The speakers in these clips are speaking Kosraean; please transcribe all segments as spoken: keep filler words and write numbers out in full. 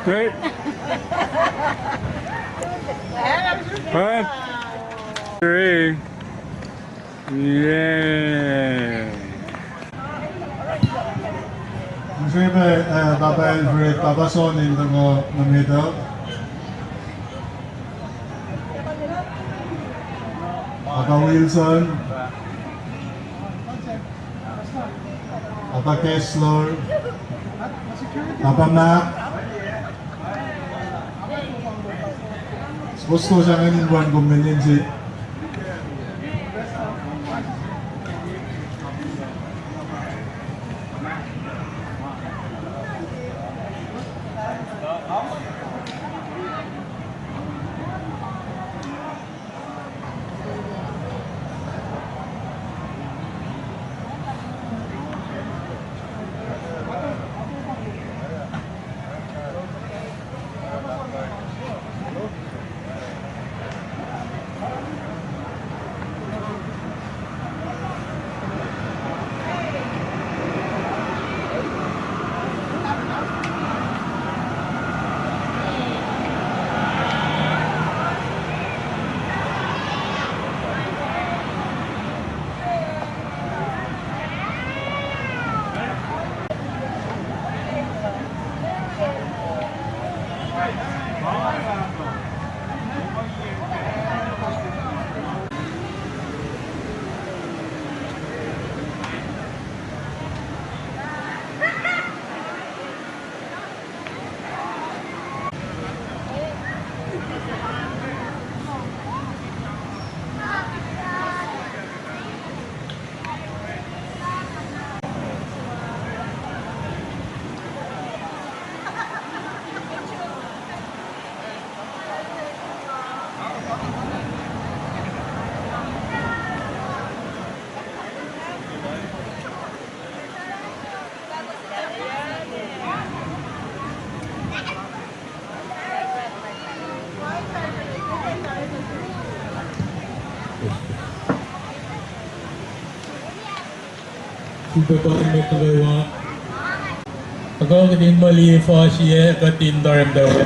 Right? Right? Three. Yay. Srihpac, uh, Papa Alfred, Papa Son in tuhkuh nuh met uh. Papa Wilson. Papa Kessler, Papa Mark. Suppose to sangin in wan kom men in se. Sifilpac pa met nuh kwewa. Tuhkuh kuht in muh liye fuhsr ah, kuht in torem tawe.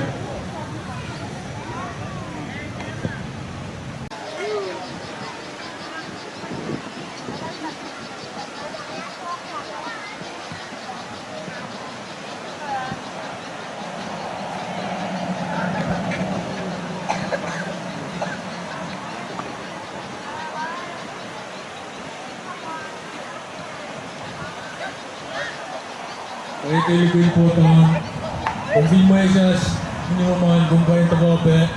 Pwacye ke lihpufacn Potan, kom fin mwesahs, finne ma an kom kuh in tuhkuh pac.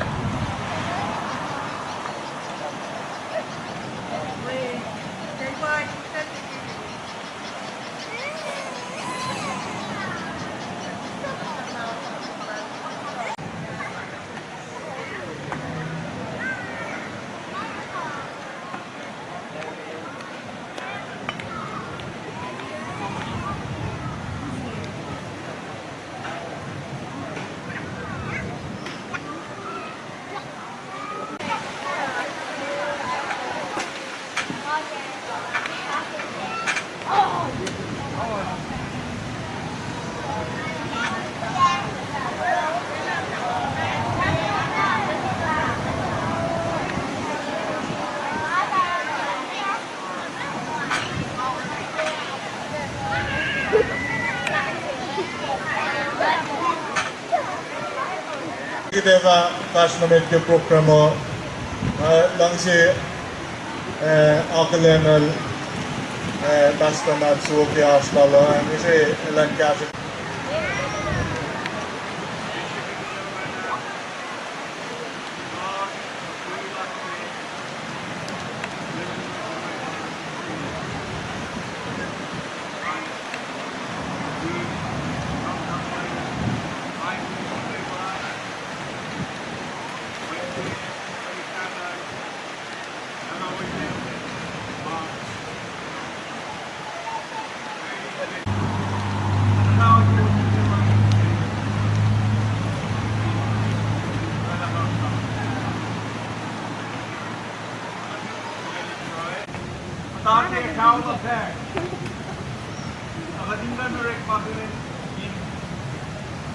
Kuht ac fah fahsr nuh met ke program uh, uh, luhngse, uh, akihlenul, uh, Pastor Matsuo ke oasr lal uh, uh, use elan kahsruh.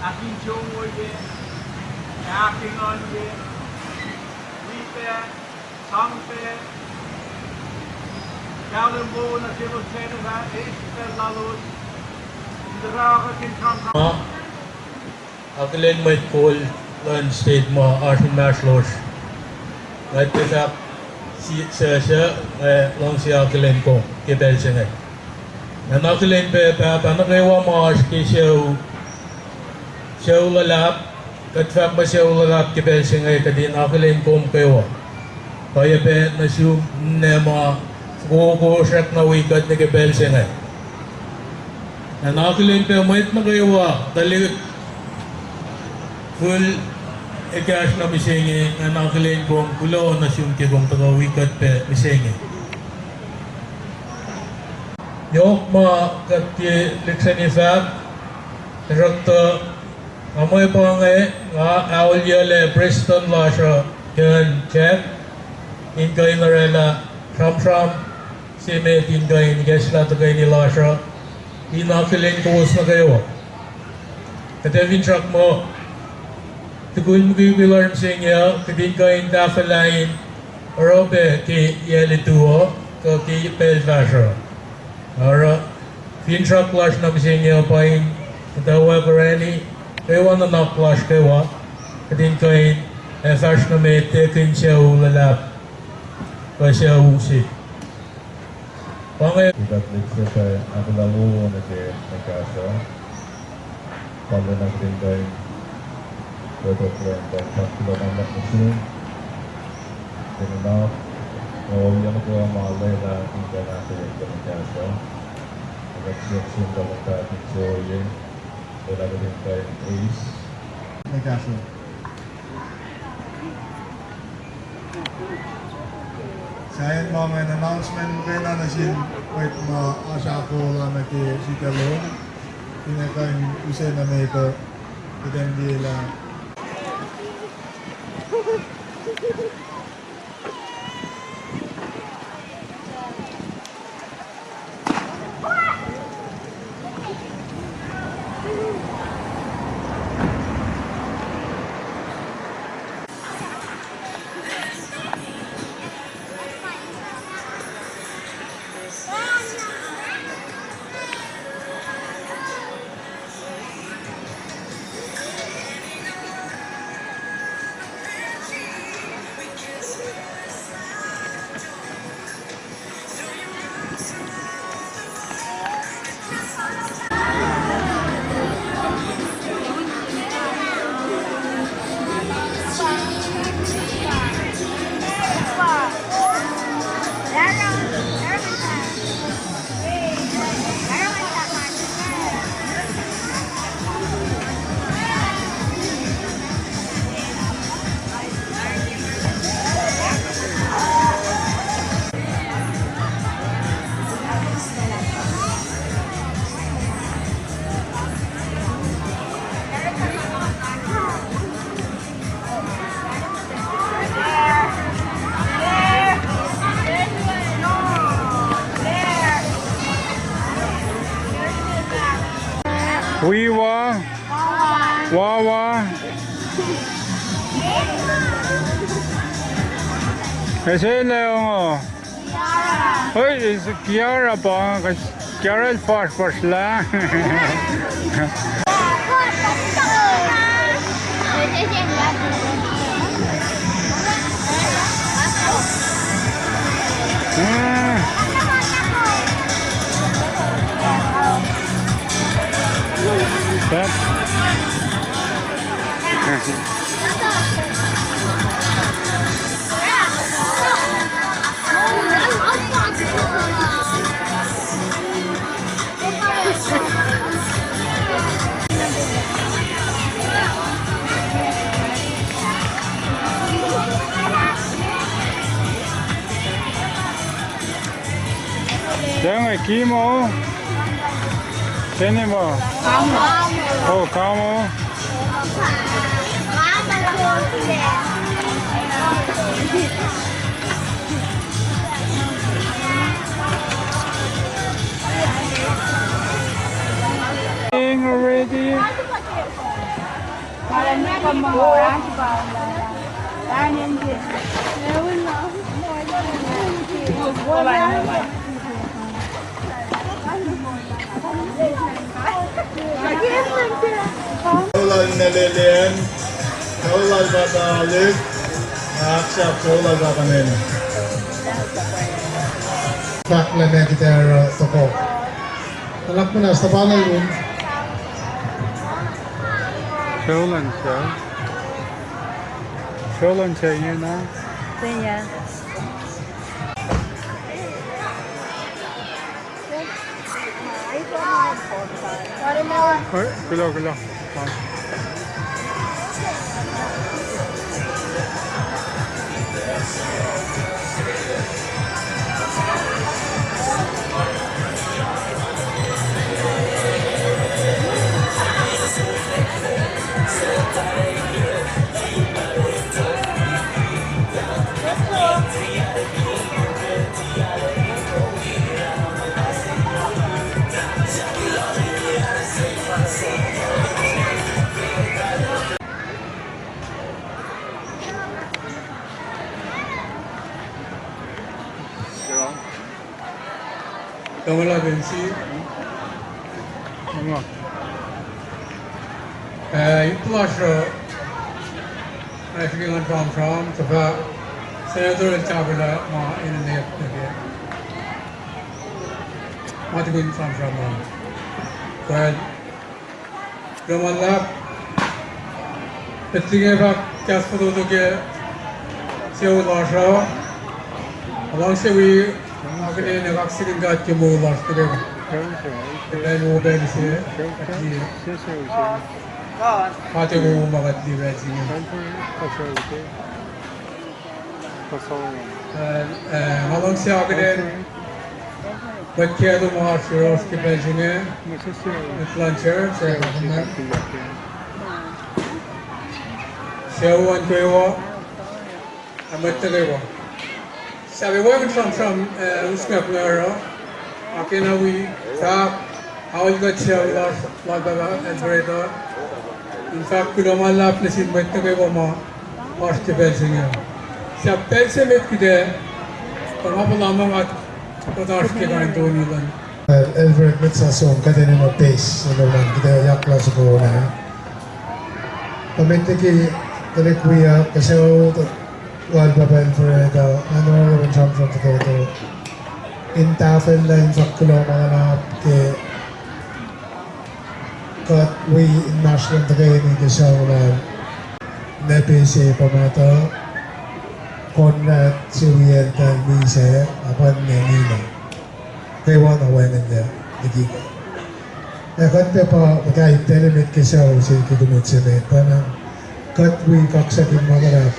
Ahkinsewowoye, ahkenganye, wi pac, sang pac, kahlwem wo nuh selos kwewa, eis pacl lalos, in tuhfahna ke sramsram. Akihlen mwet kol luhn state ma oasr inmahsrlosr. Nga tiac fahk suc suc, nga luhngse akihlen kom ke pacl se inge. Nga akihlen pac pahpah nuh kwewa ma oasr ke sucu, sucu luhlahp, kuht fahk muh sucu luhlahp ke pacl se inge, kuht in akihlen kom kwewa. Oacyacpac nuh sum ninac ma fokoko srackna wi kuht nuh ke pacl se inge. Nga akihlen pac mwet nuh kwewa, tuhlihk, fihl, ekahsr nuh mihsenge, nga akihlen kom, kuloh nuh sum ke kom tuhkuh wi kuht pac mihsenge. Yohk ma kuht ke lihksreni fahk, tuhsruhktuh nga mwe pa inge, nga aolyuclac prestuhn lasr uh, Kevin Jack, in kuh in orwaclah sramsram se met in kuh in ikacslah tuhkweni lasr uh, in akihlen kowos nuh kwewa. Kuht ac finsrak muh tukun mukwikwi lasr mihsenge uh, kuht in kuh in tahfwelah in oruh pac ke yac lutu uh, kuh ke pacl fahsruh. Oruh finsrak lasr nuh mihsenge uh pa in muhtwacwacack orani kwewa nuhnak lasr kwewa, kuht in kuh in ac fahsr nuh met tekihn sucu luhlahp kuh sucu se. Pa inge kuht lihksreni pac ahkolah wowo nuh ke mwe kahs uh. Pahluh na kuht in kuh in, kuht in kuh in fahk kuloh ma nuh sum ke nuhnak, ohiyac nuh kwewa ma lwelah in kuh in ahkolah ke mwe kahs uh. Kuht siyuck sum tuh kuht in ahkinsewowoye, lwelah kuht in kuh in eis mwe kahs uh. Sahyacn ma ingacn announcement muhkwena nuh sin mwet ma oasr ahkolah nuh ke sritacl uh, finne kuh in use nuh met uh, kuht in liyelah. Wiwa. Wawa. Ese na ngo. Oi, Kiara pa, Kiara el fasrfasrlah. Yang e kimo. Seni ma. Oh, kamo. Being ready. Sucu lal Nelelian, sucu lal Pahpah Alik, ahksahfyelah sucu lal Pahpah Nene. Fahk lah meac kuht ac oruh tohkoh. Nuhnak muhnahs, tuhpan lun. Sucu luhn sucu. Sucu luhn sucu inge na. Kuloh, kuloh. Tamuhlwel Bensi. Nga. Eh, ip lasr uh, nga srihke ngan sramsram, tuhsruhktuh Senator el tahfwelah ma enenweyuck nuh ke ma tukun sramsram uh. Kuloh ma luhlahp, met liki nga fahk kahs fototo ke sucu lasr uh, nga luhngse wi akihlen kaksakihn God ke moul lasr nuh ke pacl wo pacl se, kuht liye. Kuht ac wo ma kuht liye pacl se inge. Eh, eh, nga luhngse akihlen mwet kiyacl lom oasr yohrohsr ke pacl se inge, mwet luhn church, eh, sucu an kwewa, ac mwet nuh kwewa. Sahp wacngihn sramsram, eh, usrnguck nga oruh, nga kena wi fahk, aol kuht sucu lasr, lal pahpah Alfred uh. In fact, kuloh ma luhlahp nuh sin mwet nuh kwewa ma oasr ke pacl se inge. Sahp pacl se met kuht ac, kuh nga puhla muh nga kuht oasr ke kain in toeni luhn Alfred, mwet sasuc, kuht enenuh pace, enenuh kuht ac yaklah soko na. Tuh met liki tuhlihk wiyuck, kuh sucu lal pahpah Alfred uh, nga oruh in sramsram fototo in tahfwelah in fahk kuloh ma luhlahp ke kuht wi inmahsrlon tuhkweni ke sucu lal Nepe se pa mahtuh, Conrad se wiyacl tahl misac, apan ne nina. Kwewana wacngihnlac liki kuht. Ac kuht pac pa muhta ip tahl emet ke sucu se ke kunuht se met, pa na kuht wi kaksakihn ma luhlahp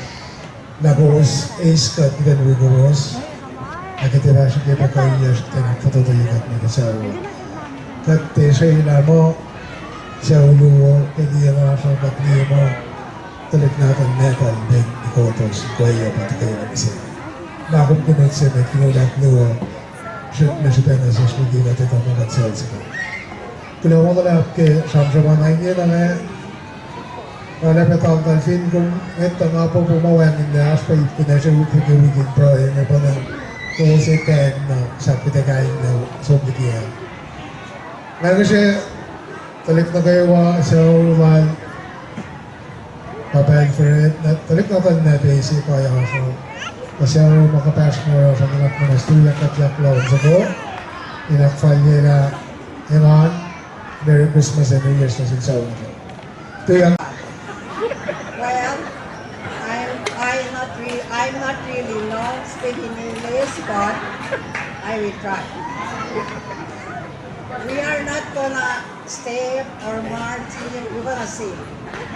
lah kowos eis kuht in kuh in wi kowos, ac kuht ac fahsr ke pac kuhiyacsr kuht in ahkfototoye kuht nuh ke sucu. Kuht tiac srwaclah muh sucu luo, ke liye lasr uh kuht liye muh tuhlihk nahtuhl nahtuhl pen ikotos, koyac pa tuhkweni se. Na kom kunuhk se met, kunuhk luo, srihk na srihpac nuh sesr liki kuht etuh muh kuht sucu se kuh. Kuloh ma luhlahp ke sramsram an inge na nga, nga lah pac taltal fin kom etuh nga popo ma wacngihnlac, oasr pac ip kunacsr wik ke wikin pruhe inge pa na kowos etacng na sahp kuht ac kainglac som liki ah. Nga kihsre tuhlihk nuh kwewa sucu lal Pahpah Alfred, na tuhlihk nahtuhl Nepe se pa oasr uh, kuh sucu ma kuhpahsr na oasr uh, nuhnak muhnahs, tuyak kuht yak laun soko in ahkfalyelah engan, Merry Christmas and New Year's nuh sin sucu. Tuyak. Well, I'm, I'm not re-, I'm not really known speaking English, but I will try. We are not gonna step or march here. We're gonna sing.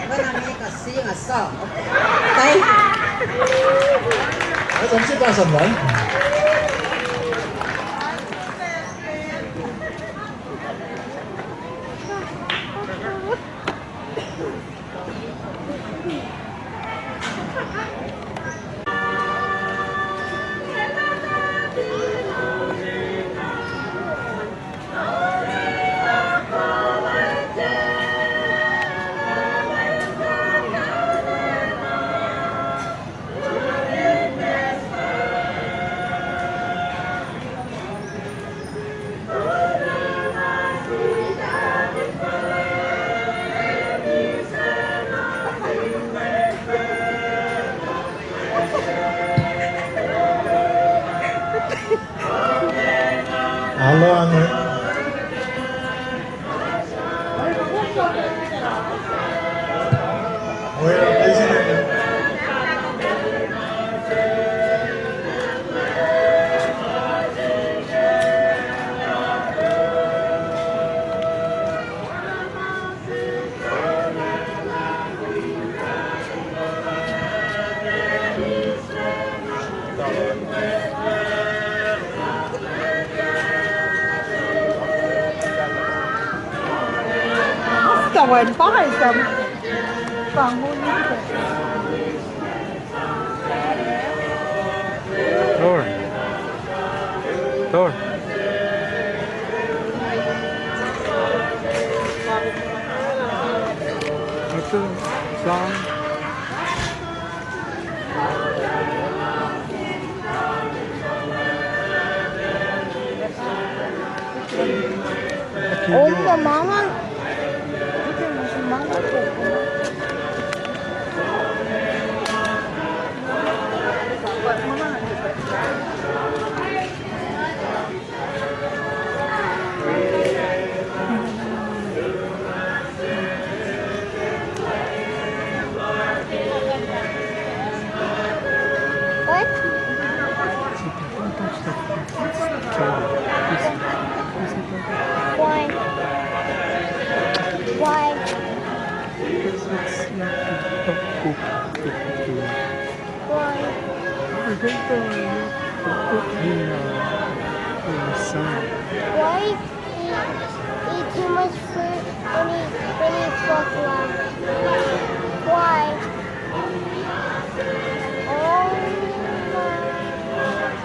We're gonna make a sing a song. Okay. Thank you. That's what she does, man. Alu ange. Asta wen paisam. Pangun. Tor. Tor. Ito, saan. Oh, mama. What? Why? Why? Why? Why? He eat too much fruit when he, when he fuck around. Why? Oh my God. Oh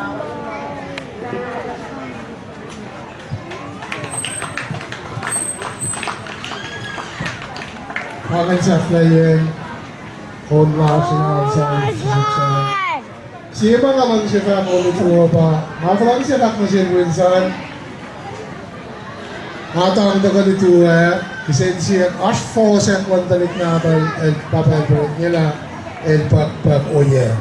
my God. Nga kuh in sahflahiyac, on lasr in alu sahflahiyac. Sie ma nga luhngse fahk olutu uh pa, nga kuh luhngse fahk nuh sel Wilson. Nga tang tuhkuh lutu ah, kihsen sie oasr fohsack luhn tuhlihk nahtuhl el pahpah el pruhe nge lah el pahpah ohiyac.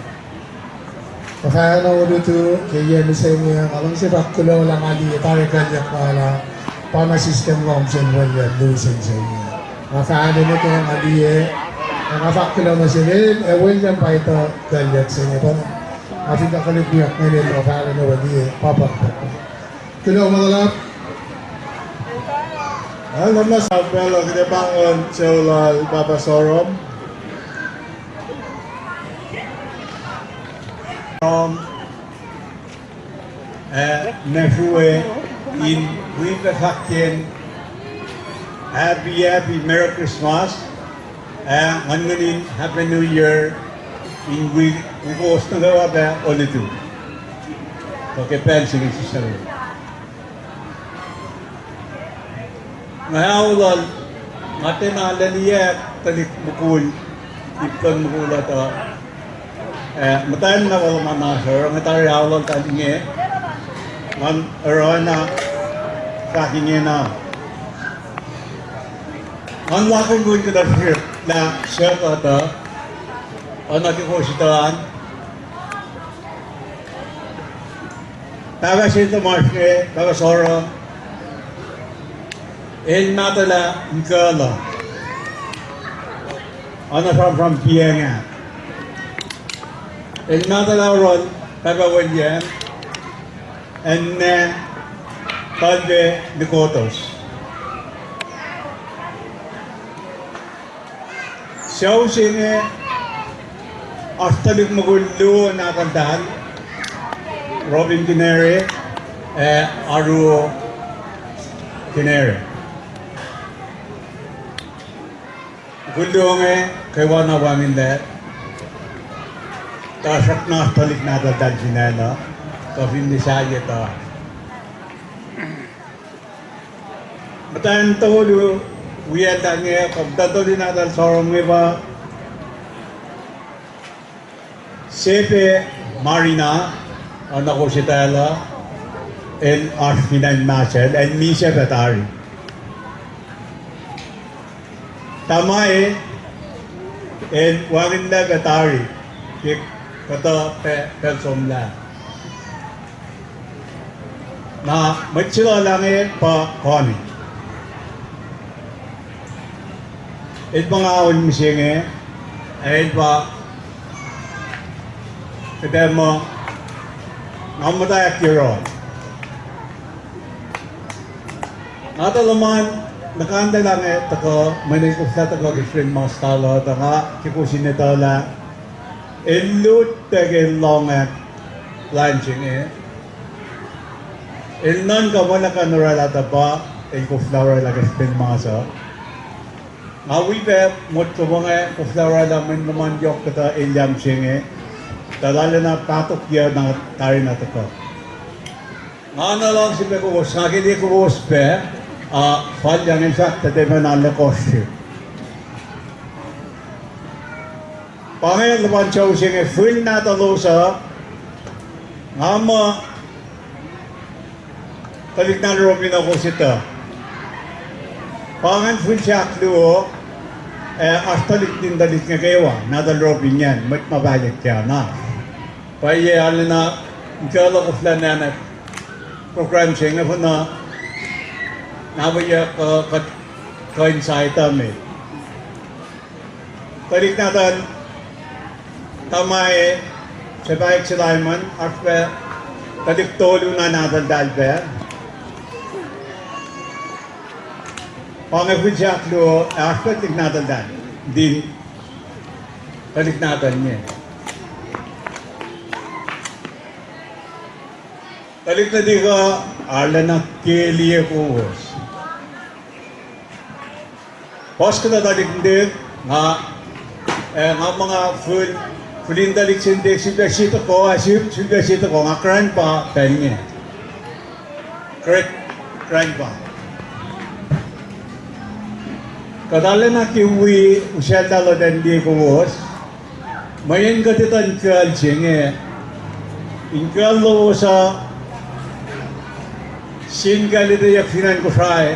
Nga fahna olutu ke yac mihsenge, nga luhngse fahk kuloh lah nga liye tari kuhlyuck lal ah, pa nuh sisken lohm sel William lusen se inge. Nga fahna nuh ke nga liye, ac nga fahk kuloh nuh sel el, ac William pa etuh kuhlyuck se inge pa. Nga fin tuh koluk wiyuck nge el, nga fahna nuh we liye, pa pahpah. Kuloh ma luhlahp. Alu na sahp pacl uh kuht ac pahngon sucu lal Pahpah Sorom. Sorom, ah, Mefue in wi pac fahk kacn happy, happy Merry Christmas. Ah, ngan ngan in Happy New Year in wi, wi kowos nuh kwewa pac olutu. Kuh ke pacl se inge sisacl. Nga aolal, nga tiacna laliyac tuhlihk mukul, ip luhn mukul uh tuh, ah, muhtwacn na wal ma na sor, nga tari aolal tuh inge, ngan oruh na fahk ingena. Ngan lakin kuh in kuhtuh srihk lah suc kuht uh, oacna ke kowos etuh an. Pahpah se tuhmasr inge, Pahpah Sorom, el nahtuhlah Nkuhluh, oacna sramsram piyacng ah. El nahtuhlah oruhl Pahpah William, ac ninac Talbe Nikotos. Sucu se inge oasr tuhlihk mukul luo nahtuhltahl, Robin Kinere, ac Aruo Kinere. Mukul luo inge kwewana wacngihnlac, tuhsruhk na oasr tuhlihk nahtuhltahl fin acn uh, kuh fin ne sahyac tuh. Muhtwacn tolu wiyacltahl inge, kuh muhtwacn tolu nahtuhl Sorom inge pa Sepe Marina, oacna kowos etuh lah, el oasr fin acn Mahsel, el misac pac tari. Tamae, el wacngihnlac pac tari ke Kuhtuh pacl somlah. Na mwet se lal inge pa Connie. El pa nga ol mihsenge, ac el pa kuhtuh muh nga muhtwacwacack yohrohl. Nga tuh luhman, nuh ke inge tuhkuh, mweyen koflah tuhkuh ke srihpen ma stala tuh nga ke kowos in etuh lah el lut pac ke el lohng plwacn se inge. El nuhnkuh muh el ac kuh in oraclah tuh pa el koflah oraclah ke srihpen ma suc. Nga wi pac motko muh nga koflah oraclah mweyen luhman yohk kuhtuh elyah se inge, tuh lal na pahtokyuh na tari na tuhkuh. Nga na luhngse pac kowos, nga ke liye kowos pac, a, fal yang in fahk tuh tiac pacna liye kowos. Pa inge luhpan sucu se inge fihl nahtuhlos uh, nga muh tuhlihk nahtuhl Robin uh kowos etuh. Pa ingacn fihl se ahkluo, ac oasr tuhlihk nuhtin tuhlihk nuh kwewa, nahtuhl Robin ingacn, mwet ma pahyuck ke an. Pwacye arulacna, in kuh luhk koflah nahna program se inge fahna, na pwacye kuh, kuht kuh in saituh me. Tuhlihk nahtuhl Tamae, suc pahyuck se Laimon, oasr pac tuhlihk tolu na nahtuhltahl pac. Pa inge fihl se ahkluo, oasr pac tuhlihk nahtuhltahl. Din, tuhlihk nahtuhl inge. Tuhlihk nuhtihk uh, arulacna ke liye kowos. Puhs kuhtuh tuhlihk nuhtihk, nga, eh, nga muh nga fihl, fihl in tuhlihk se nuhtihk, sifilpac sie tohkoh, ah, sifilpac sie tohkoh, nga grandpa pacl inge. Great grandpa. Kuht arulacna ke wi usacllah luhn liye kowos. Mweyen kuht etuh in kucl se inge, in kucl lowos uh, sin kucl etweyuck fin acn Kosrae,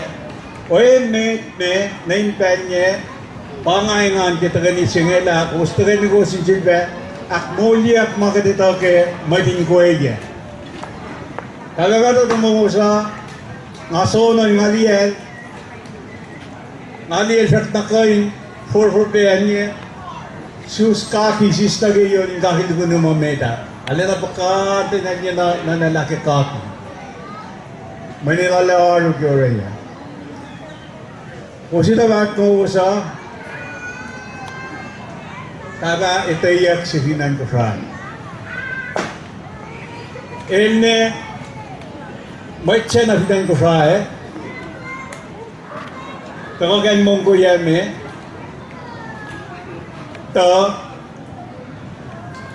oemeet me nuh in pacl inge, pa nga engan ke tuhkweni se inge lah kowos tuhkweni kowos in sifilpac ahkmoulyeyuck ma kuht etuh ke mwet in kweyac. Kalmac kuhtuh tuhmowos uh, nga soenna nga liyacl, nga liyacl srackna kuh in forfor pac inge, sus kaki sislah ke yol in kaki lukunu muh met ah. Arulacna puhkantwen inge na, na, na lah ke kaki. Mweyen el arlac oaru ke oruh ah. Kowos etuh ma kowos uh, pahpah etweyuck se fin acn Kosrae. El ne mwet se na fin acn Kosrae, tuhkuh ke acn Mongoiame, tuh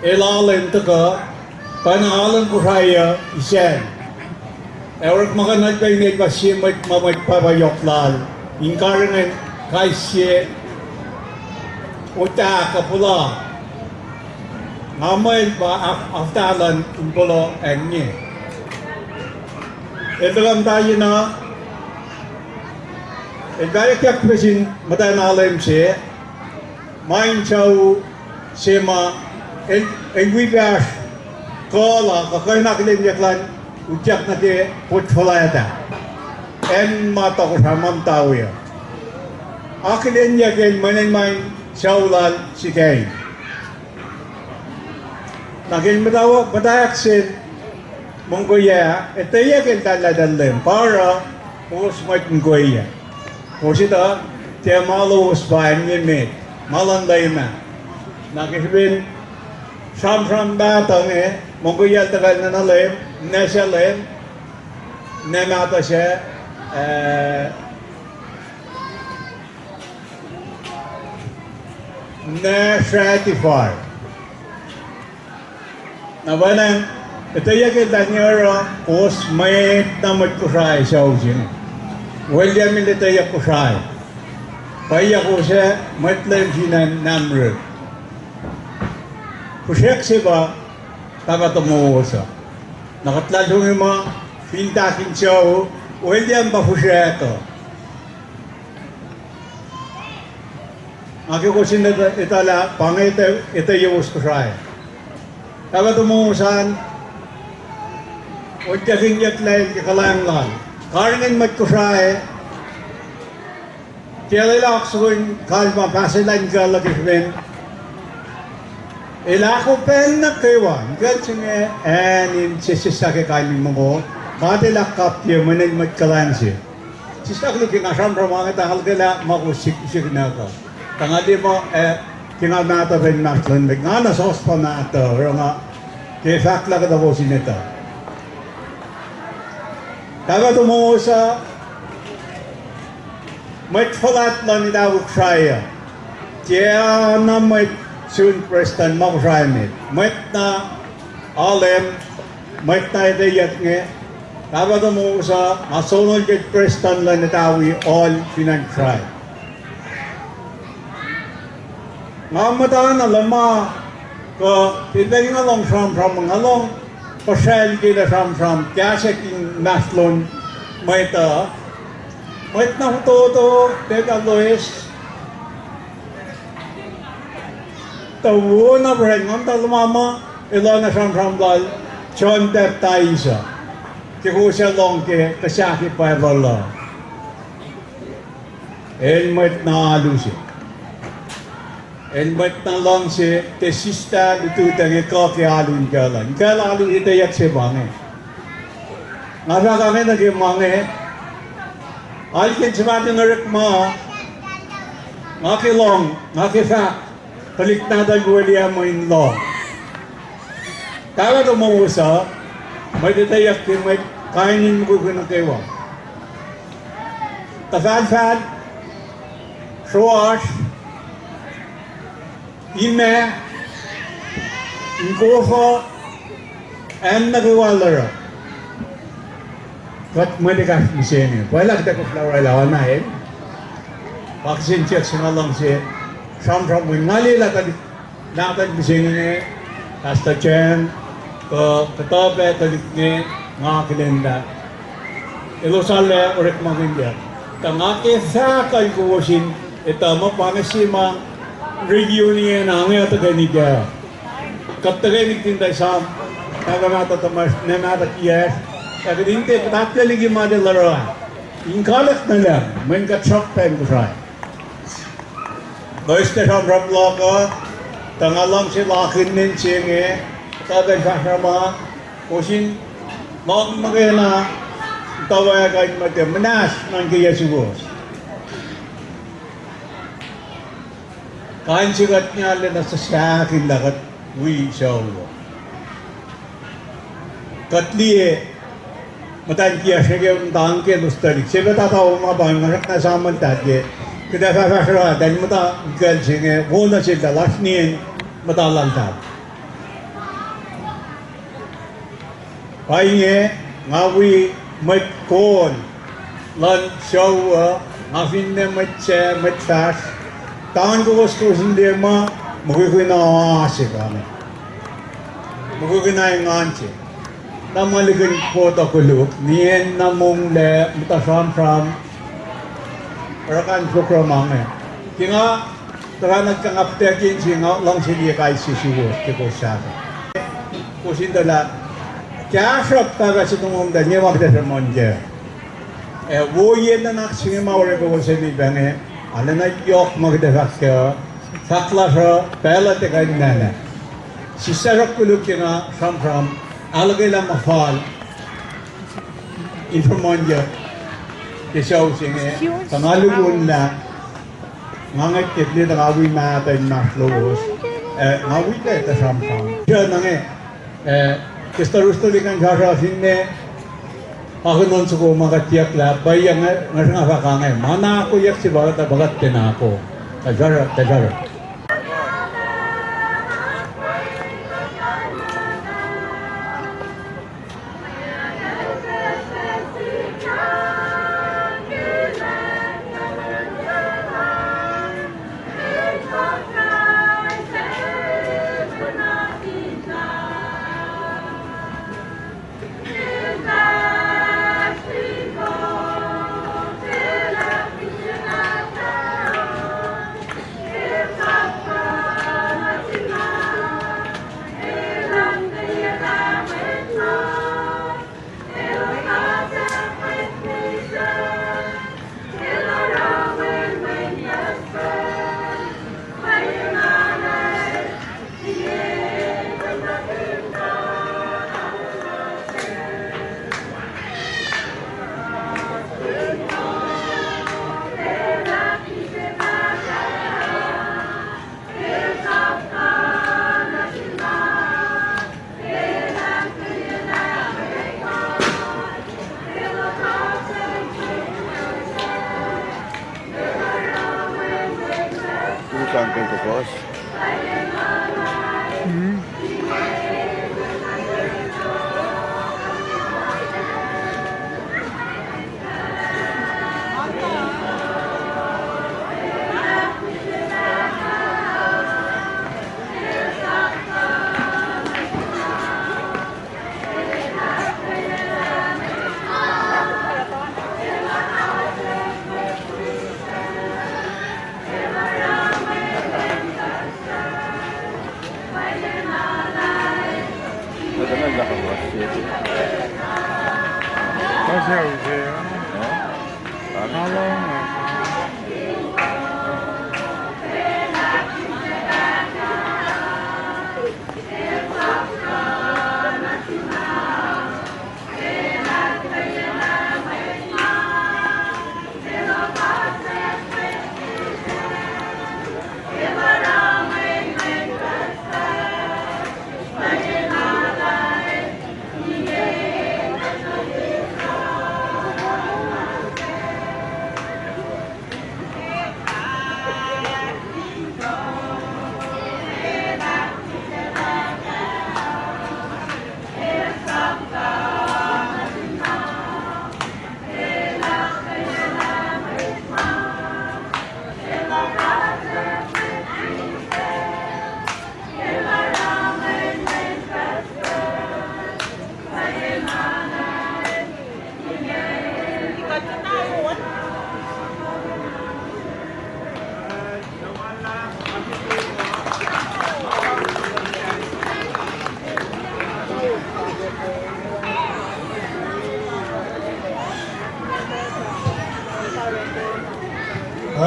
el alu in tuhkuh, pacna alu in Kosrae uh isacl. Ac orekma kuh nuhl pac in el pa sie mwet ma mwet pahpah yohk lal in karihngihn kais sie otahkuh puhla. Nga muh el pa af-, afta luhn in pohloh acn inge. El tuhkuh muhta yen uh, el pahyuckyak pac sin muhtwacn Alem se, ma in sucu se ma el, el wi pac oasr kuh la kuh kuh in akihlenyuck lah utyak nuh ke pot fuhlwact ah, acn ma tohkohsrah ma muhta we uh. Akihlenyuck el mweyen ma in sucu lal sikain. Na ke el muhtwacwacack sel Mongoiya, etweyuck eltahl lah tuh Leum, pa oruh kowos mwet Mongoiya. Kowos etuh, tiac ma lowos pa inge met, ma luhn Leum ah. Na ke srihpen sramsram mahtuh inge, Mongoiya el tuhkuh nuh Leum, nwacslah Leum, nwac mahtuh sac, eh, nwacslah ratify. Na pwacnwacng, etweyuck eltahl inge oruh kowos mwet na mwet Kosrae sucu se inge. William el etweyuck Kosrae. Pwacye kowos ac mwet Leum fin acn Namrud. Fihsracsr se pa pahpah tomowos uh. Na kuht luhlahlfongi muh fin tahkin sucu, William pa fihsracsr uh. Nga ke kowos in etuh, etuh lah pa inge etuh, etuh yowos Kosrae. Pahpah tomom Moses an, onkakihnyucklac ke kuhlwacng lal. Karihngihn mwet Kosrae, tiac lwelah oaksohn kalmac pahselah in kuh luhk ke srihpen el ahkoo pacl nuh kwewa, in kuh se inge, acn in sesseslah ke kain in mongo, God El ahkkapye mweyen el mwet kuhlwacng se. Sislah koluk ke nga sramsram inge tuh nga lukelah ma kowos sik, sik nuh kuh. Tuh nga liye muh, eh, ke nga mahtuh pa inmahsrlon met, nga nuh sowos pa mahtuh, oruh nga ke fahk lah kuhtuh kowos in etuh. Pahpah tomom Moses uh, mwet fuhlwact luhn Itawi Kosrae uh, tiacna mwet sun prestuhn ma Kosrae met, mwet na Alem, mwet na etweyuck inge, Pahpah tomom Moses uh, nga sonol ke prestuhn luhn Itawi All fin acn Kosrae. Nga muhta na luhma kuh fin pacl nga lohng sramsram, nga lohng puhsracl ke lah sramsram kahsruh inmahsrlon mwet uh, mwet na fototo, tiac loes, tuh wo na pruhe, nga muhta luhma muh elos na sramsram lal John Baptist uh, ke kowos ac lohng ke kuhsahk ke Bible uh. El mwet na alu se. El mwet na luhngse, tiac sislah lututacng kuh ke alu in kuh lal. In kuh lal alu etweyuck se pa inge. Nga fahk inge nuh ke ma inge, alken suhmaht in orekma, nga ke lohng, nga ke fahk, tuhlihk nahtuhl William in lohng. Pahpah tomom Moses uh, mwet etweyuck ke mwet kain in mukwikwi nuh kwewa. Tuhfahlfahl, sroasr, imac, inkohfuh, acn nuh kwewa el oruh. Kuht mwet ekahsr mihsenge, pwacye lah kuht ac koflah orwaclah oacna el. Pa kihsen siyuck se nga luhngse sramsram we, nga liyelah tuhlihk nahtuhl mihsenge inge, Pastor Chang, kuh kuhtuh pac tuhlihk inge, nga akihlen lah elos arlac orekmakihnyuck. Tuh nga ke fahk kacl kowos in etuh muh pa inge se ma reunion inge tuhkweni kac. Kuht tuhkweni kihtin tuh esam, pahpah mahtuh tuhmwacsr, ninac mahtuh kiyacsr, ac kuht in tiac kuht ahkkahlwemye ma el oruh ah, in kalwack nuh lucng mweyen kuht sruhk pac in Kosrae. Loes ke sramsram luhk uh, tuh nga luhngse lakihn nen se inge, tuh kuht fahsrama, kowos in lohng muhkwena, tuh wacngihn mwet uh muhnahs nuh ke yac suwos. Kain se kuht nge arlac nuh sahkihn lah kuht wi sucu uh. Kuht liye muhtwacn kiyacsr nuh ke muhtwacn ke elos tuhlihk se, pacl tataoma pa nga srackna samuhltahl ke kuht ac fahfahsruh ah, eltahl muhta ikucl se inge, wo nuh seltahl, oasr nien muhta laltahl. Pa inge, nga wi mwet kol luhn sucu uh, nga finne mwet sac, mwet fahsr, tuh kowos, kowos in liye muh mukwikwi na oa se pa inge. Mukwikwi na engan se. Na ma likihn kotuh koluk, nien na monglac, muhta sramsram, oruh kain program inge. Ke nga tuhfahna kuht kuh in aptackin se, nga luhngse liye kais sie suwos ke kowos sahflah. Kowos in tuh lah kahsruhp pahpah se tomom tuh nge ma kuht ac sruhmuhn kac. Ac woiyac nuhnak se inge ma orek kowos ac liye pac inge, arulacna yohk ma kuht ac fahk kac, fahk lasr uh pacl uh tiac kuh in nana. Sislah sruhk koluk ke nga sramsram, ahluhkwelah ma fal in sruhmuhnyuck ke sucu se inge, tuh nga lukunlah, nga ngwet ke plate tuh nga wi mahtuh inmahsrlowos, ac nga wi pac tuh sramsram. Srihk na inge, eh, ke study study kan sasra finne, akihlen soko ma kuht tiyucklah, pa nga, nga sruhnga fahk inge, ma na akoyuck se pa kuht, pa kuht tiacna ako. Tuh sasra, tuh sasra.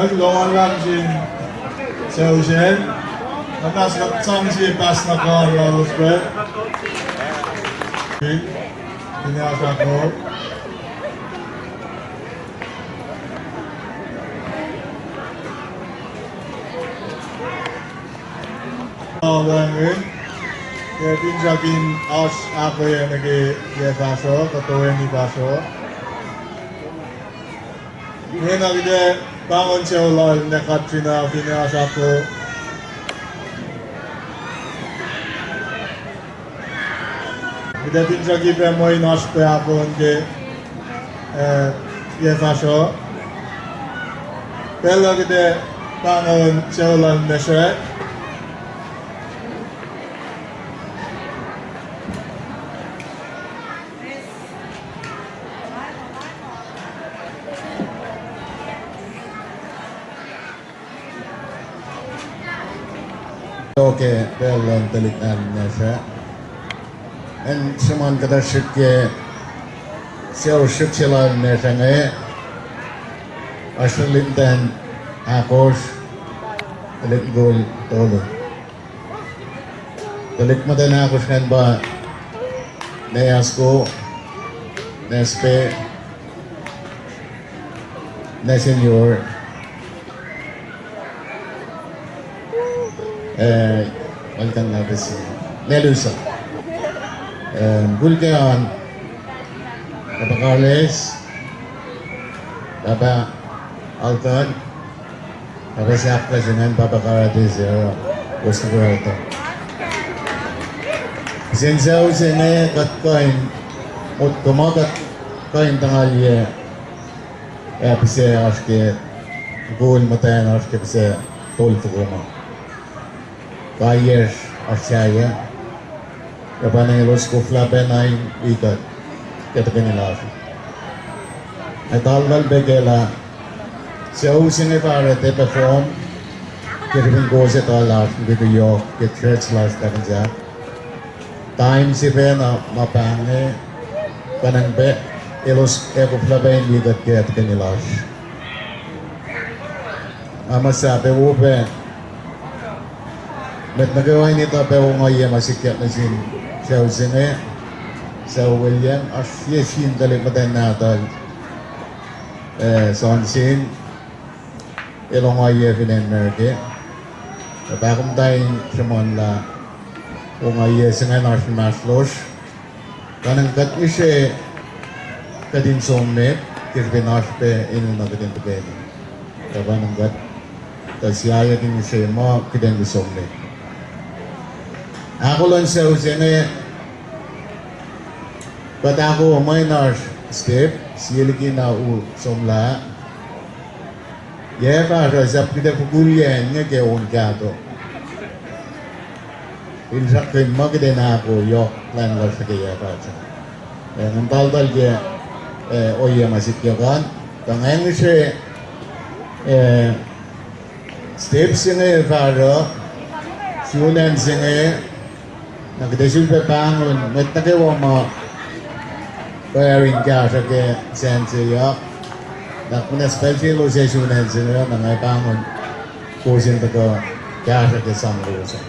Kuloh ma luhlahp sin sucu se, na pass na sang sie pass na kuh lalos pac. Fin, fin asako. Alange, ke finsrak in oasr ahkoeyuck nuh ke yac fahsruh, kuh toeni fahsruh. Ingena kuht ac pahngon sucu lal Nekatrina fin asako. Kuht ac finsrak pac mweyen oasr pac ahkoeyuck ke, eh, yac fahsruh. Pacl uh kuht ac pahngon sucu lal Mesre. Oke, pacl luhn tuhlihk nahtuhl Mesre. Acn sruhmuhn kuhtuh srihk ke sucu srihk se lal Mesre inge, oasr tuhlihk muhtwacn ahkosr, tuhlihk mukul tolu. Tuhlihk muhtwacn ahkosr ingacn pa Neasko, Nespe, Nesenyor, eh, Alkan Nabesi, Nelusa, eh, mukul ke an, Papa Carles, Papa Alkan, Papa Sahplah se ingacn, Papa Karate se, Kosnikorato. Kihsen sucu se inge kuht kuh in motko muh kuht kuh in tuhngalye, ac pihsac oasr ke, mukul muhtwacn oasr ke pihsac tolfoko ma. Kaiyacsr oasr sahyac. Ac pa inge elos koflah pac na in wi kuht ke tuhkweni lasr. Ac tahltahl pac ke lah sucu se inge fah oruh perform ke srihpen kowos etuh lah oasr mukwikwi yohk ke church lasr tahfuhn sahk. Time se pacna ma pahngon, kuhnahoslah pac elos ac koflah pac in wi kuht ke tuhkweni lasr. Nga muh sahp wo pac, met nuh kwewa in etuh pac ongaiyac ma sikyak nuh sin sucu se inge, sucu William, oasr sie sin tuhlihk muhtwacn nahtuhl, eh, Johnson, el ongaiyac fin acn America. Ac pahkomuhta in sruhmuhnlah ongaiyac se ingacn oasr inmahsrlosr. Kanuhnkuht ngihsre kuht in som met, ke srihpen oasr pac enenuh kuht in tuhkweni. Ac kanuhnkuht tuh sahyac in ngihsre muh kuht in som met. Ahkolah in sucu se inge, kuht ahkolah mwe in oasr step sie liki na u somlah. Yac fahsruh sahp kuht ac fokul yac inge ke on kahto. Finsrak kuh in ma kuht in ahko yohk plwacn lasr nuh ke yac fahsruh. Ac ngan taltal ke, eh, ohiyac ma sikyak an. Tuh nga ngihsre, eh, step se inge fahsruh, sun acn se inge, na kuht ac sulpac pahngon mwet nuh kwewa ma pwacr in kahsruh ke sacn se uh. Na kunac special se sun acn se inge, na nga pahngon kowos in tuhkuh kahsruh ke sang lowos an.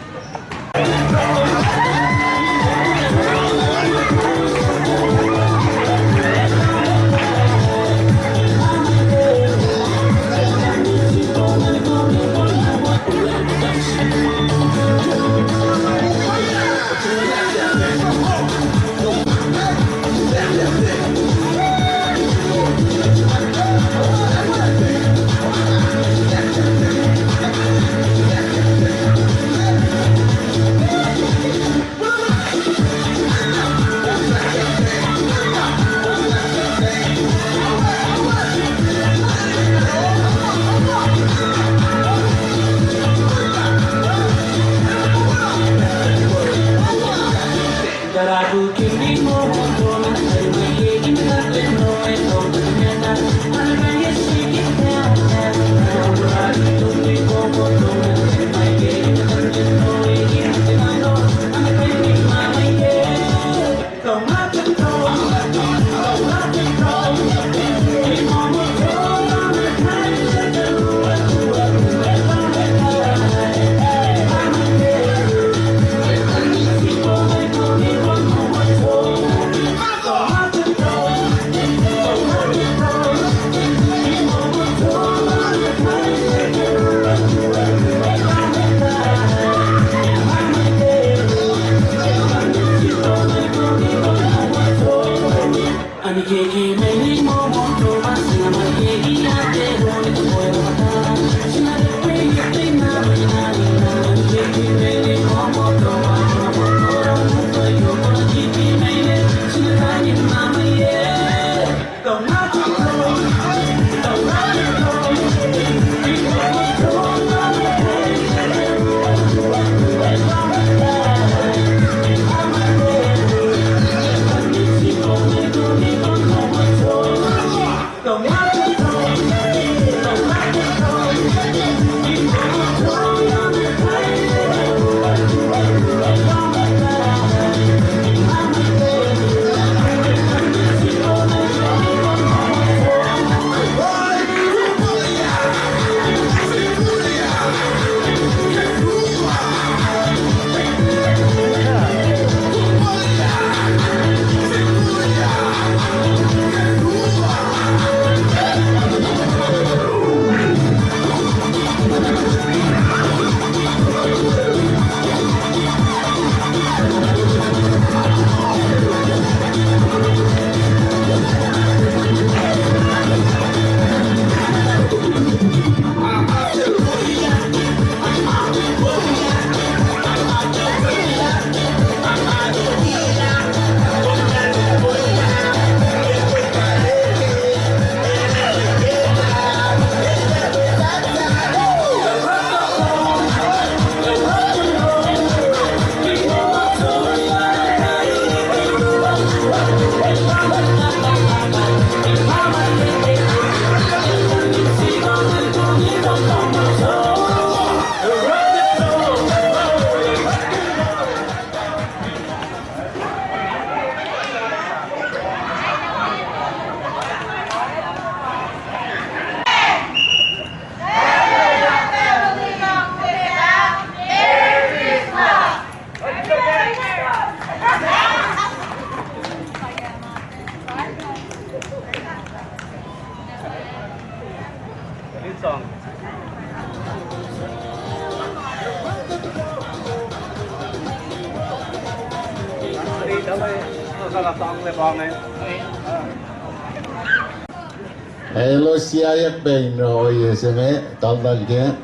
Elos siayak pac in ohiyac se inge, taltal kac.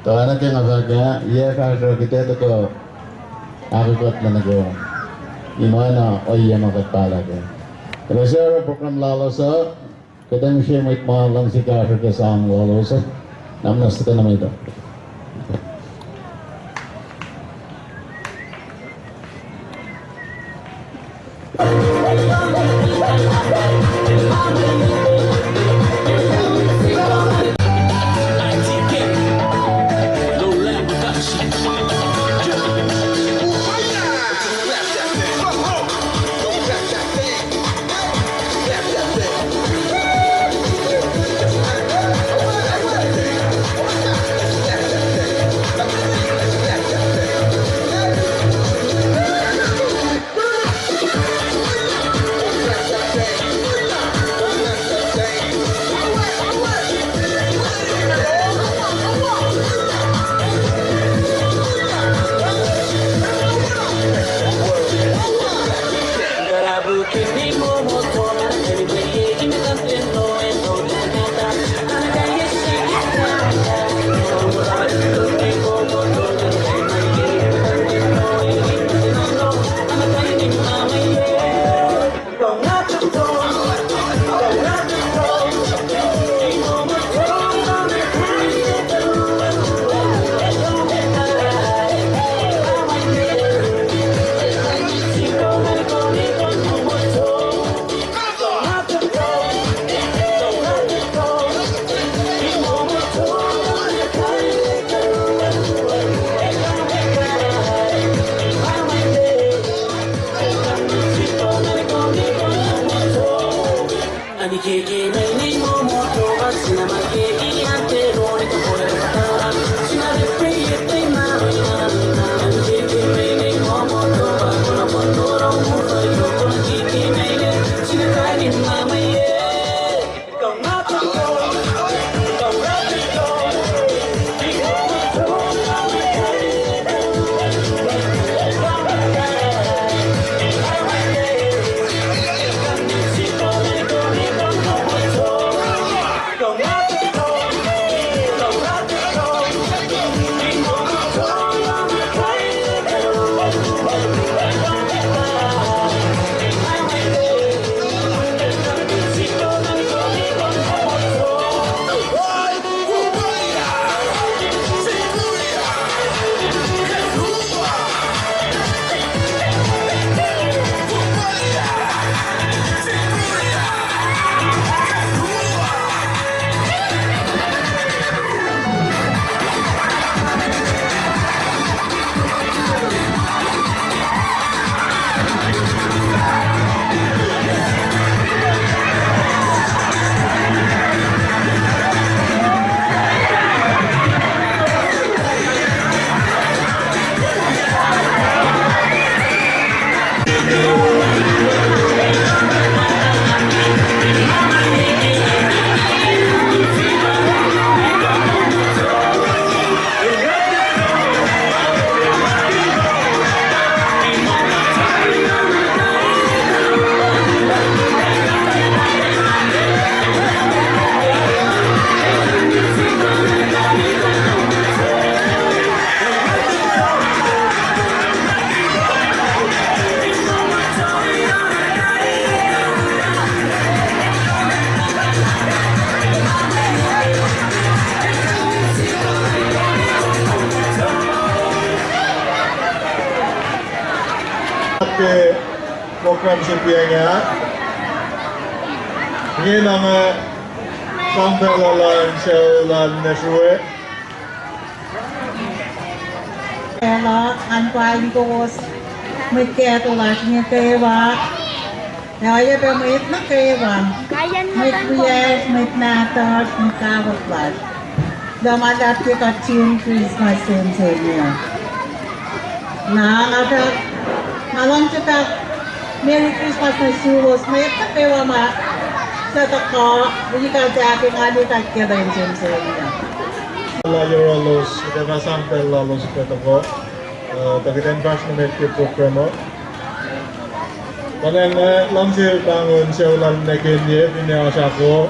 Tuh oacna ke nga fahk ah, yac fahsruh kuht ac tuhkuh Ahkkuhtlac nuh kwewa. Ina ma na ohiyac ma kuht pahlah kac. Elos oruh program lalos uh, kuht ac ngihsre mwet ma luhngse kahsruh ke sang lalos uh. Na muhnahs tuh nuh met uh. Ke program se piac ah, ingena nga sang pacl lal in sucu lal Nesrue. Pacl uh ngan pwacye kowos mwet kahto lasr inge kwewa. Ac oacyacpac mwet nuh kwewa, mwet wiyacsr, mwet nahtuhsr, mwet kawuck lasr, luhman luhlahp ke kuht sun Christmas in se inge. Na nga fahk, nga luhngse fahk Merry Christmas nuh suwos mwet nuh kwewa ma suc tuhkuh wi kuht ah ke nga liye kuht ke lwen se inge. Lah yohrohlos, kuht ac fah sang pacl lalos ke tuhkuh, uh, tuh kuht in fahsr nuh met ke program uh. Tuh nga luhngse pahngon sucu lal Nekenye, finne oasr ahkoo.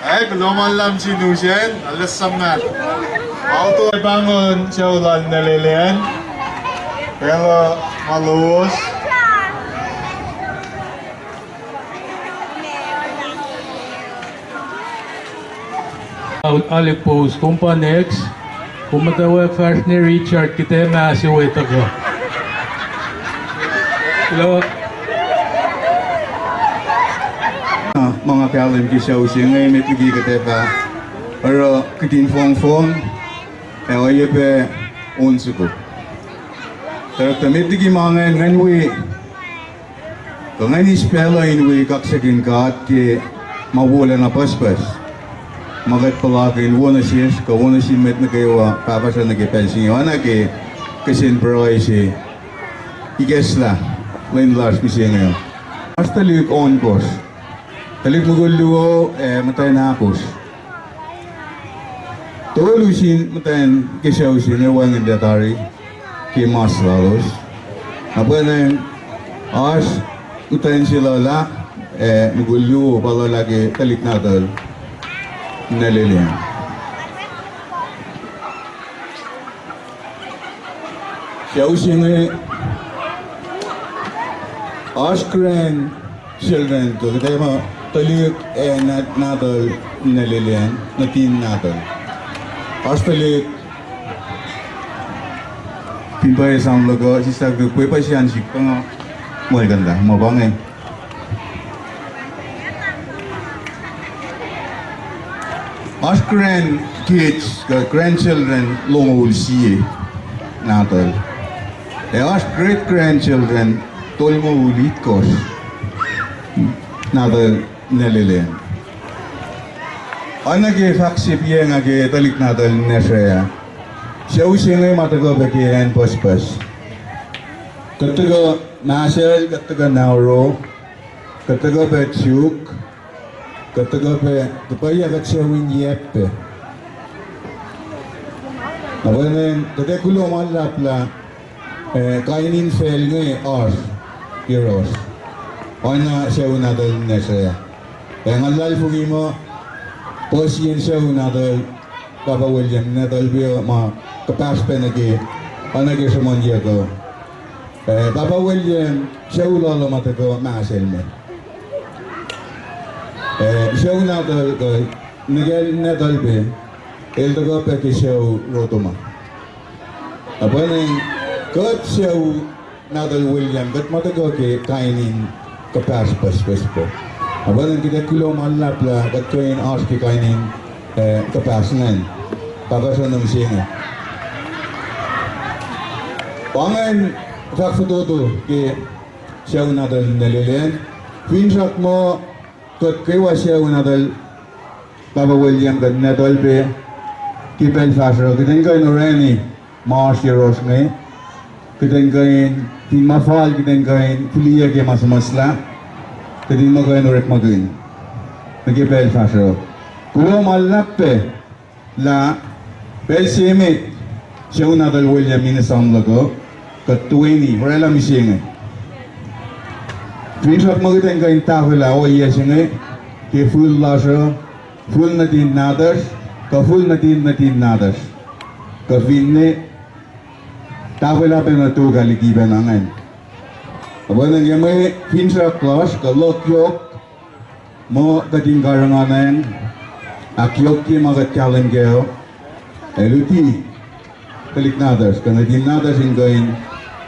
Ac kuloh ma luhlahp sin usacn, alu sahflah. Auto pahngon sucu lal Nelelen. Pacl uh ma lowos. Alik pos, kom pa next. Kom muhtwacwacack fahsr nuh Richard, kuht ac mah se wetuh kuh. Hello. Ah, ma nga kahlwem ke sucu se inge, met liki kuht ac fah oruh kihtin fongfong, ac oacyacpac on soko. Tuhsruhktuh met liki ma ingacn, ngan wi Kuh ngan eis pacl uh in wi kaksakihn God ke ma wolacna pucspucs ma kuht puhlakihn wo nuh sesr kuh wo nuh sin mwet nuh kwewa fahfahsruh nuh ke pacl se inge, oacna ke kihsen pruhe se ikacslah lwen lasr mihsenge. Oasr tuhlihk ohnkohsr, tuhlihk mukul luo ac muhtwacn ahkosr. Tolu sin muhtwacn ke sucu se inge wacngihnlac tari ke mas lalos. Na pwacnwacng oasr muhtwacn se luhlah, ac mukul luo pa luhlah ke tuhlihk nahtuhl Nelelen. Sucu se inge oasr grandchildren, kuh kuht ac muh tuhlihk ac nahtuhl Nelelen, nuhtin nahtuhl. Oasr tuhlihk, fin pwacye sang luhk uh, sislah ke pwe pa sian sik pa nga muhlkuhnlah ma pa inge. Oasr grandkids kuh grandchildren longoul sie nahtuhl. Ac oasr great grandchildren tolngoul itkohsr nahtuhl Nelelen. Oacna ke fahk se piac nga ke tuhlihk nahtuhl Nasrea, sucu se inge ma tuhkuh pac ke acn pucspucs. Kuht tuhkuh Mahsal, kuht tuhkuh Nauru, kuht tuhkuh pac Chuuk, kuht tuhkuh pac, tuh pwacye kuht sucu in Yap pac. Na pwacnwacng kuht ac kuloh ma luhlahp lah, eh, kain in facl inge oasr yohrohsr, oacna sucu nahtuhl Nasrea. Ac nga luhlahlfongi muh puhsiyacn sucu nahtuhl Pahpah William, nahtuhl pac ma kuhpahsr pac nuh ke, oacna ke sruhmuhnyuck uh, eh, Pahpah William, sucu lal uh ma tuhkuh Mahsal me. Eh, sucu nahtuhl kuh nuh ke Nahtuhl pac, el tuhkuh pac ke sucu Rotoma. Na pwacnwacng kuht sucu Nahtuhl William, kuht ma tuhkuh ke kain in kuhpahsr pucspucs pac. Na pwacnwacng kuht ac kuloh ma luhlahp lah kuht kuh in oasr ke kain in, eh, kuhpahsr ingacn. Pahpah sruhnum se inge. Pa ingacn fahk fototo ke sucu Nahtuhl Nalelian. Finsrak muh kuht kwewa sucu Nahtuhl Pahpah William kuht Nahtuhl pac ke pacl fahsruh, kuht in kuh in orani ma oasr yohrohsr inge, kuht in kuh in, fin ma fal kuht in kuh in fihliyac ke ma suhmuhslah, kuht in muh kuh in orekmakihn nuh ke pacl fahsruh. Kuloh ma luhlahp pac lah pacl se met sucu Nahtuhl William in esam luhk uh, kuht toeni oraclah mihsenge. Finsrak muh kuht in kuh in tahfwelah ohiyac se inge ke fihl lasr uh, fihl nuhtin nahtuhsr, kuh fihl nuhtin nuhtin nahtuhsr, kuh finne tahfwelah pacna tok ah liki pacna ingacn. Oacpacna ke mwe finsrak lasr kuh luhk yohk muh kuht in karihngihn, ahkyohkye ma kuht kahlwem kac uh, ac luti tuhlihk nahtuhsr kuh nuhtin nahtuhsr in kuh in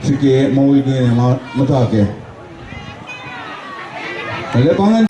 srihke moulkihn ac ma muhta kac. Ac pa ingacn.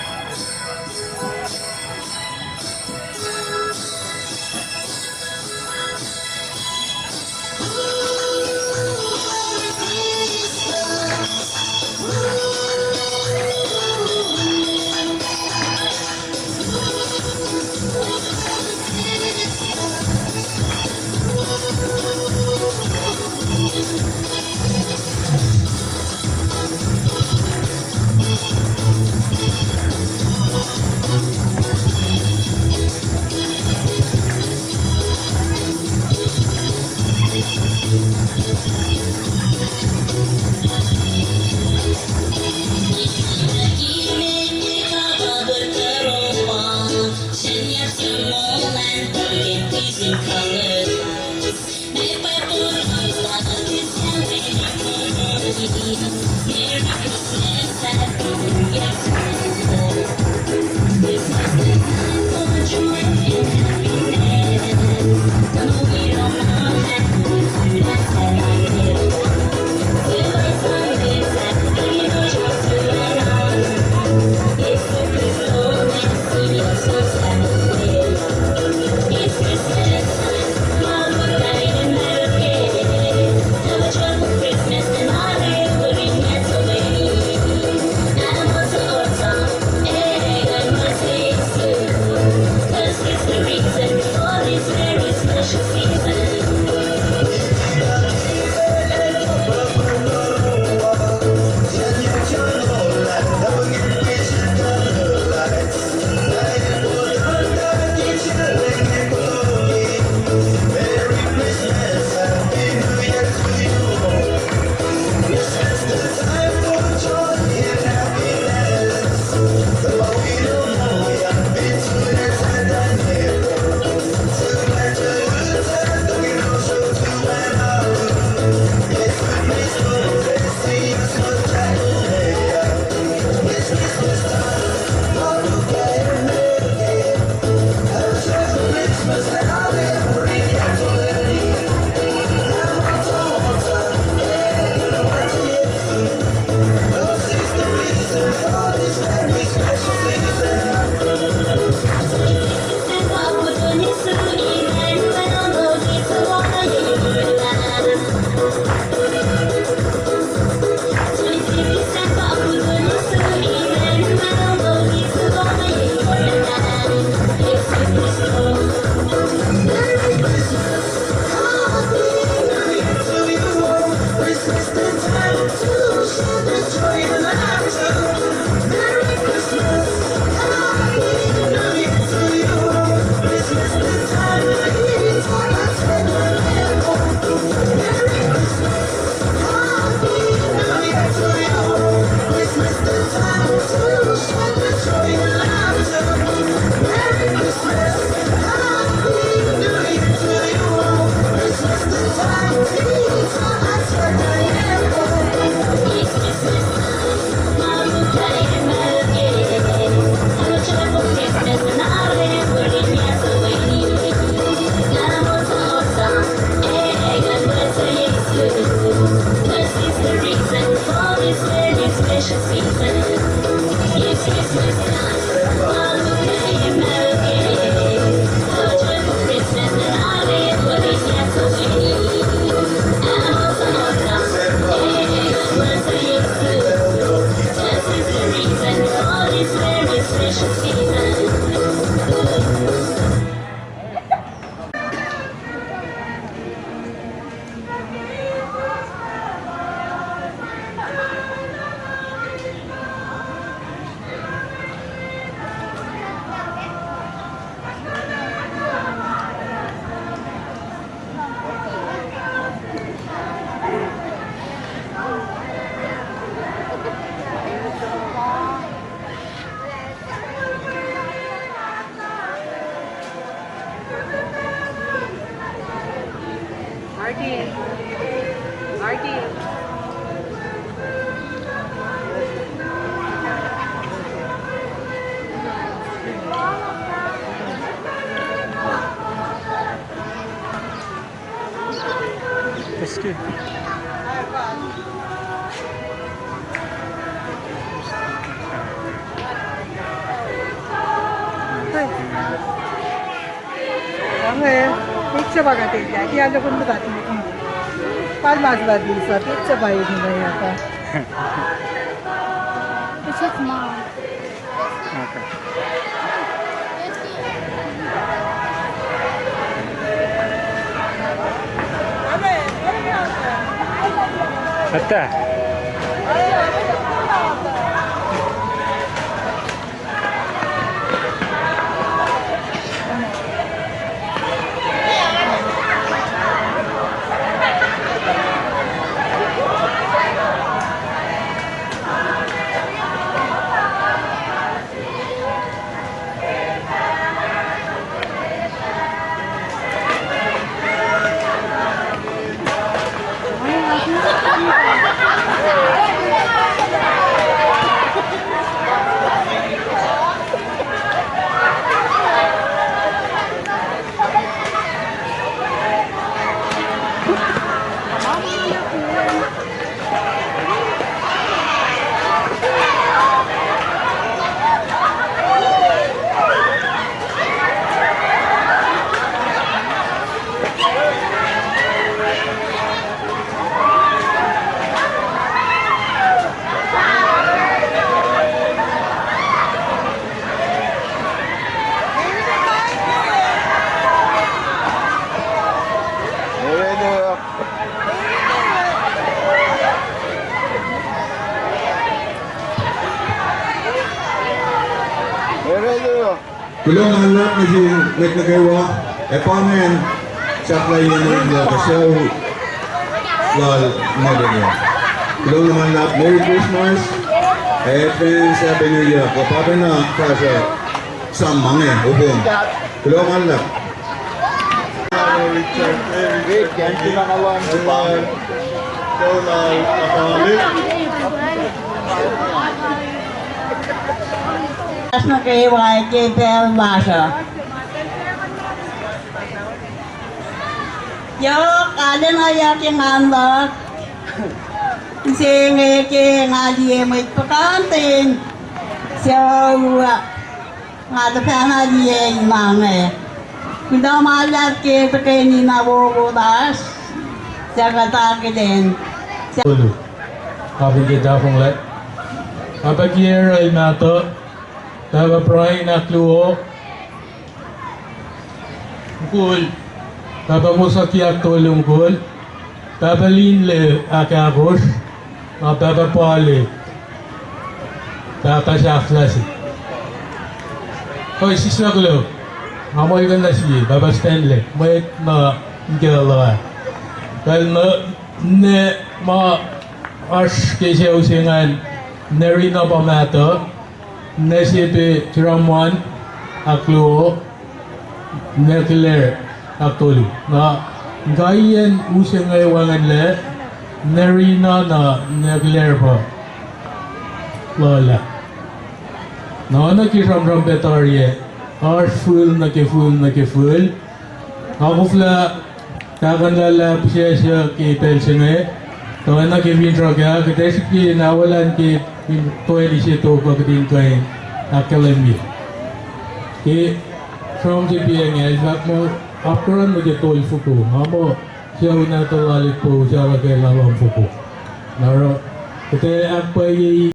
Eski. Ange, picture pa kuht eis, ke alu kom muhta, pal mas la disa, picture pa eis na yata. This is mom. Okay. Ata. Kuloh ma luhlahp nuh sin mwet nuh kwewa, ac pa ingacn sahflahiyac nuh ke sucu lal Melinda. Kuloh ma luhlahp, Merry Christmas, advance Happy New Year. Kuh pa pacna fahsruh sang ma inge, opom. Kuloh ma luhlahp. As nuh kwewa ke pacl lasr uh. Yohk, arulacna yohk engan luhk. Mihsenge ke nga liye mwet puhkantwen sucu uh, nga tuhfahna liye ma inge. Kuloh ma luhlahp ke tuhkweni na wowo lasr, suc kuht akihlen. Tolu. Kapin ke tahfonglac. Pahpah Kier el mahtuh. Pahpah Brian ahkluo. Mukul, Pahpah Mosaki ahktolu mukul, Pahpah Linle ahkahkosr, na Pahpah Pale, Pahpah sahflah se. Koi sislah kuloh, nga muhlkuhnlah sie, Pahpah Stanley, mwet na inkucl uh. Pacl na, ne ma oasr ke sucu se ingacn, Nerina pa mahtuh, ninac se pac sramsram an ahkluo, Nekler ahktolu. Na inkaiyacn u se inge wacngihnlac, Nerina na Nekler pa luhlah. Na oacna ke sramsram pac tari ah, oasr fihl nuh ke fihl nuh ke fihl. Nga koflah tahkuhnlah pihsacsr ke pacl se inge, tuh oacna ke finsrak ah, kuht ac srihke in awelah ke in toeni se tok kuh kuht in kuh in ahkkahlwemye. Ke sramsram se pa inge, el fahk muh, apkuhran nuh ke tolfoko, nga muh, sucu nahtuhl lal Itpo, sucu lal ke lal Lamfoko. Na oruh, kuht ac ahkpwacye